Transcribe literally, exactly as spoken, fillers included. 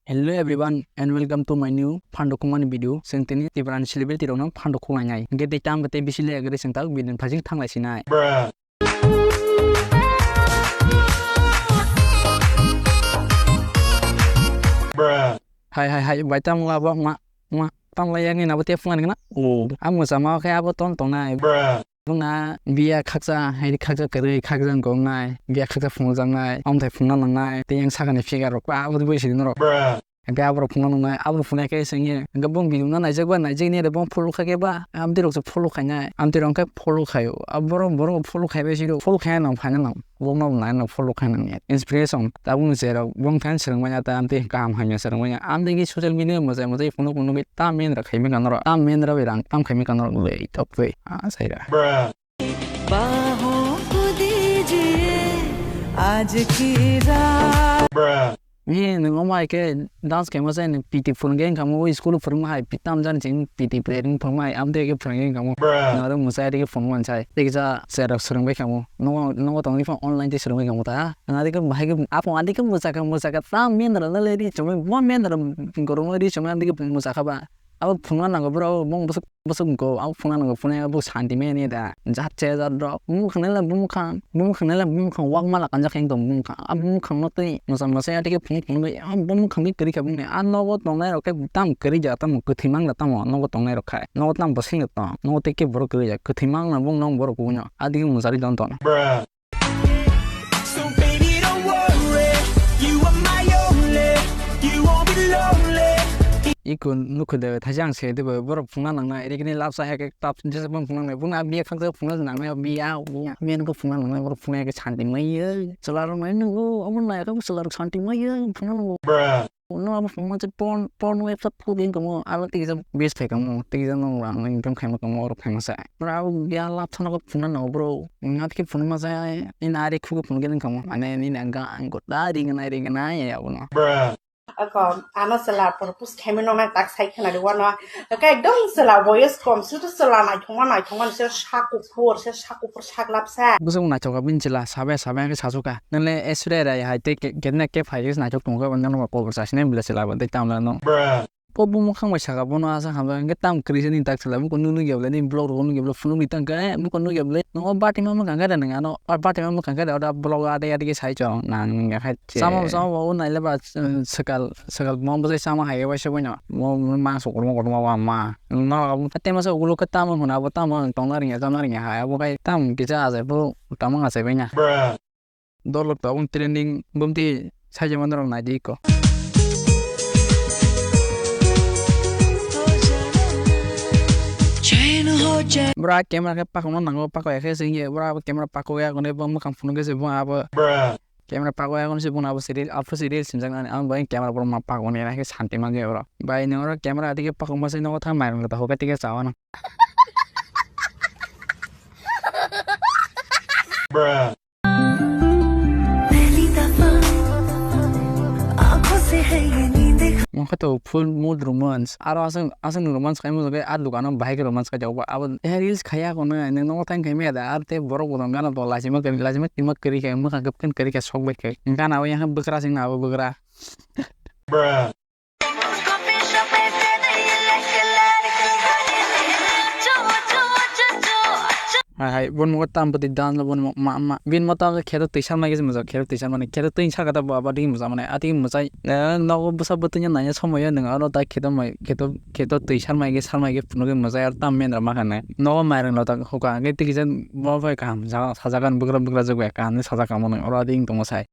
Hello everyone and welcome to my new phando khukmani video. Chwng tini Tiprani celebrity rokno phando khuknai nai. Hwnkhe tei tamo tei bisi le gari chwng tak video phajing thanglai sinai. Hai hai hai bai tamo labo ma ma tamo lai yang ni nabo te phungan gana. Oh. Amo sama khe abo ton tongnai. Bwngna biya khaksa, hai khaksa kwrwi, khaksa wngkok nai, biya khaksa phunukjak nai, amthai phunukna nangnai, tei yang sakani figure rok kwbangma tubui sidi norok. Hwnkhe aborok phunukna nangnai, aborok phunukya khe sengya, hwnkhe bong video no naijak ba, naijak ni abo follow kha khe ba, amtwi rok se follow khainai, amtwi rok khe follow khaio, aborok borok follow khaibai siro, follow khaina nang phaina nang. Bokno bo naina follow khaina nang ya. Inspiration. Tabukni cherok bong than swrwngmani ata amtwi kaham hamya swrwngmani. Amtwi ki social media mwchai mwchai phunuk phunuk ta men ra khaimani norok. Ta men ra bai rang tam khaimani norok le top twi. Ah, saira. बाहों को दीजिए आज की रात। Ni nwng omo hai khe dance khaima sai nwng P T phwrwngkhe wngkha mo, school o phwrwngma hai tam jani chini P T player wng phwrwngma hai amtwi khe phwrwngkhe wngkha mo. Nwng aro mwchai ri khe phwrwngmani sai. Tei kisa cherok swrwngbai kha mo. Nogo, nogo tongni phano online tei swrwngwi kamo ta. Ang adike bahai khe, aphano adike mwchaka, mwchaka ta mendra na le ri chumui, bo mendra gorokno ri chumui adike mwchaka ba. Abo phunukna nango bro, bong bwswk, bwswk wngkho, abo phunukna nango, phunukya bo santi manya da. Jat chaya jat rok, bumukhang nai la bumukhang, bumukhang nai la bumukhang, wak mala kanjak khe wngtong bumukhang. Abo bumukhang no twi mwchang mwchang adike phunuk phunuk bai, abo bumukhang khe kwrwi kha bumni. A nogo tongnai rok khe tam kwrwi ja, tamo kwthwi mang da tamo, nogo tongnai rok khai. Nogo tam bwswk no tong, nogo tei khe borok kwrwi ja, kwthwi mang no bung nong borok kubui no. Adike mwchari don ton. So baby, don't worry, you are my only, you won't be lonely. Iko nukho de, thaisa ang se de, borok phunukna nangnai, iri kini lapsa hai khe tap, jesa bang phunukna nangnai, bung a biya khaksa phunukna nangnai, biya, biya, biya nukho phunukna nangnai, borok phunukya khe santi maiyo, chwla rok nai nukgo, omo nai khe chwla rok santi maiyo, phunukna nango. Uno abo phunukma se porn, porn website phuru wngkha mo, abo tei kisa base phaikha mo, tei kisa no rang income khaima kamo oro phaima se. Bro, abo ya lab thana khe phunukna nango bro. Ngat khe phunukma se, nini ari khukhe phunukhe wngkha mo. Mane nini ang ga ang go ta ringnai ringnai ya abono. Ako, ano sela propose khaima nongnai tak sai khna ri wano. Ka ekdom sela boyos kom, sutu sela naithokma naithokma se saku phur, se saku phur saklap sa. Bwswk naithok kha bini chwla, sabai sabai khe sasu kha. Nang le Aishwarya Rai hai tei ke-, Katrina Kaif hai khe naithok tongo khe, nang no kobor chasine bwle chwla bo tei tamla no. Bo bumukhang bai saka bono asa hamjak hwnkhe tam kwrwi se nini tak chwla, buko nukya bwle nini vlog rogo nukya bwle phunukni tang khe, eh, buko nukya bwle nogo bati ma mwkhang khe da nang ano, ah, bati ma mwkhang khe da oda vlog ade ade khe sai chong nang nungya khe. Sama sama bo naile ba, eh, swkal, swkal mo bwsai sama hai khe waisa boino, mo mangso kotorma kotorma ba ma. Norok abo tei masa ulo khe tamo hwnwi abo tamo tongna rwngya, chana rwngya hai, abo khai tamo kisa achai phuru tamo achai baina. Dolok tabuk trending bumtwi saijak mani norok naidi iko. Bwrwi camera khe pakokna nango, pakok ya khe se wngya, bwrwi abo camera pakok ya hwnwi bo mwkhang phunuk khe se bo abo. Camera pakok ya hwnwi se bono abo se reel, abo se reel sinjaknani, ang bai camera borok ma pakok nai khe santi manya bro. Bai nwng oro camera adike pakok ma se nogo thang mairung da hokhe tike chawana. Mokhe to full mood romance. Aro aswk, aswk nwng romance khai mujagwi, ah, dukano bahai khe romance khai jago. Abo, eh, reels khaiya kono, nwng nogo thang khai maya da, aro tei borok bo tong gana to lachima kwrwi, lachima tima kwrwi khe, mwkhang kwpkhe kwrwi khe sok bai khe. Gana o yang bwkra sing na abo bwkra. Hai hai, bon mo tam bwtwi dan lo bon mo ma ma. Bin mo ta kheto twi sar mai khe mujak, kheto twi sar mani, kheto twi sar kata bo abadi mujak mani, ati mujai, eh, nogo bwsa bwtwi nya nanya somoi ya nang aro ta kheto mai, kheto, kheto twi sar mai khe, sar mai khe phunugwi mujai aro tam mendra ma khane. Nogo mairang lo ta hoka, khe twi kisa bo bai kaham, sa-, sajagan bwkra bwkra jagwi kaham ni sajak kamo nang aro ati wng tongo sai.